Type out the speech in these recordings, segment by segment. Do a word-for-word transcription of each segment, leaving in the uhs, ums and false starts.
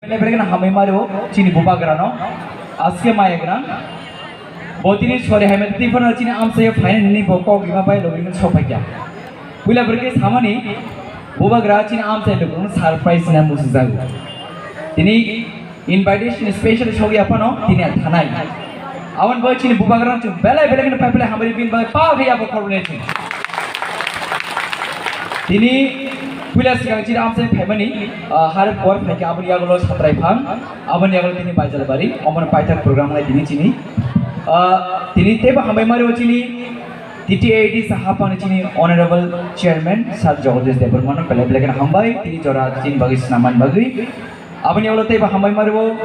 Belai belai kheno hambai maro chini bubagrano, aske maya gwnang. Bo tini sori hai mete twi phano chini amchai phainani bo kok rima bai logri sok phaikya. Puila bwrwi khe samani bubagra chini amchai logno surprise na musujago. Tini invitation special sogwi aphano tini thanai. Aboni bai chini bubagrano chwng belai belai kheno pai belai hambai bini bai pa khe abo khoroknwi chwng. Tini puila swkang chini amchai phaimani, ah, har por phaikha aboni yagulo satrai phang, aboni yagulo tini Baijalbari, omono paithak program nai tini chini. Ah, tini teibo hambai mari o chini T T A D sa hapang chini Honorable Chairman Sir Jagadish Debbarmano belai belai kheno hambai, tini jora chini bagwi swnamani bagwi. Aboni ulo teibo hambai mari o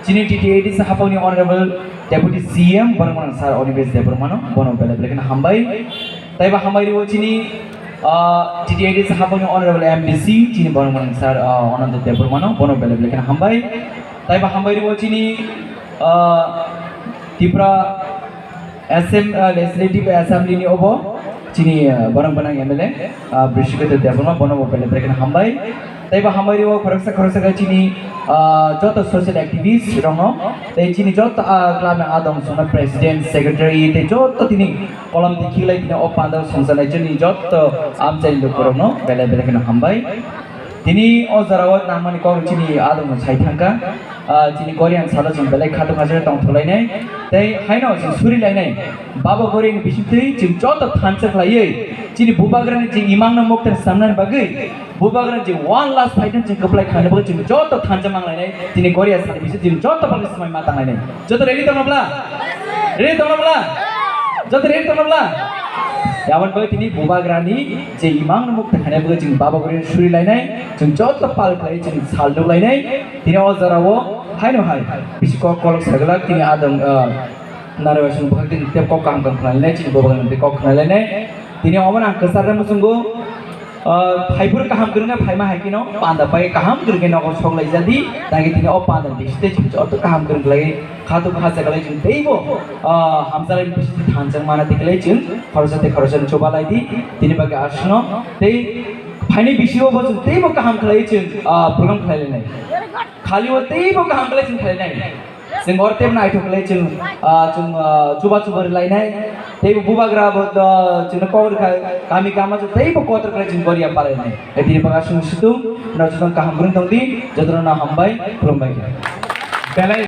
chini T T A D sa hapangni Honorable Deputy C M Bormang Sir Onibesh Debbarmano bono belai belai kheno hambai. Teibo hambai rio chini, ah, T T A D sa hapangni Honorable M D C chini Bormang Sir, ah, Ananda Debbarmano bono belai belai kheno hambai. Teibo hambai rio chini, ah, Tripura Assem-, ah, Legislative Assembly ni obo chini, ah, borok gwnang M L A, ah, Brishiketu Debbarma bono bo belai belai kheno hambai. Teibo hambai rio khoroksa khoroksa khe chini, ah, joto social activist rokno tei chini joto, ah, club ni adong songno president, secretary tei joto tini kolom tikhi lai tini o panda songsanai chini joto amchai lukurokno belai belai kheno hambai. Tini o jorao nangmani kok chini adong sai thangkha. Ah, chini Korean salo chwng belai khatung hajak tong thulainai. Tei haino chwng suri lainai. Baba Korean bisingtwi chwng joto thansa khlaiwi chini bubagrani chwng imangno muktar samnani bagwi bubagrani chwng one last fight chwng kwplai khlaina bagwi chwng joto thansa manglainai. Tini Korea salo bising chwng joto bagwi swmai ma tanglainai. Joto ready tongna bla? Ready tongna bla? Joto ready tongna bla? Yabon bagwi tini bubagrani je imang nuk thangna bagwi chwng baba guri suri lainai, chwng joto pal khlai chwng sal nuk lainai. Tini o jora o haino hai bisi kok kolok saglak tini adong, ah, narwai sung bwkhak tini tep kok kaham kaham khlai lainai, chini bubagrani tei kok khlai lainai. Tini omo ang kwchar rw muchungo, ah, phaipur kaham kwrwngkha phaima hai kheno panda pai kaham kwrwngkhe nogo sok laijadi, tagi tini o panda bisite chwng joto kaham kwrwng khlai khatuk khacha khlai chwng teibo, ah, hamjalai bisite thanchang mana tikhlai chwng khoroksa tei khoroksa chuba laidi tini bagwi aswkno tei phaini bisingo bo chwng teibo kaham khlai chwng, ah, program khlai lainai. Khali o teibo kaham khlai chwng khlai lainai. Chwng oro teibo naithok khlai chwng, ah, chwng, ah, chuba chuba rwlainai. Teibo bubagra bo, ah, chwngno kok rwkha, kami kama chwng teibo kotor khlai chwng goriya palainai. Tei tini bagwi aswk situng, no chwng kaham kwrwng tongdi, jotono no hambai, khulumbai. Belai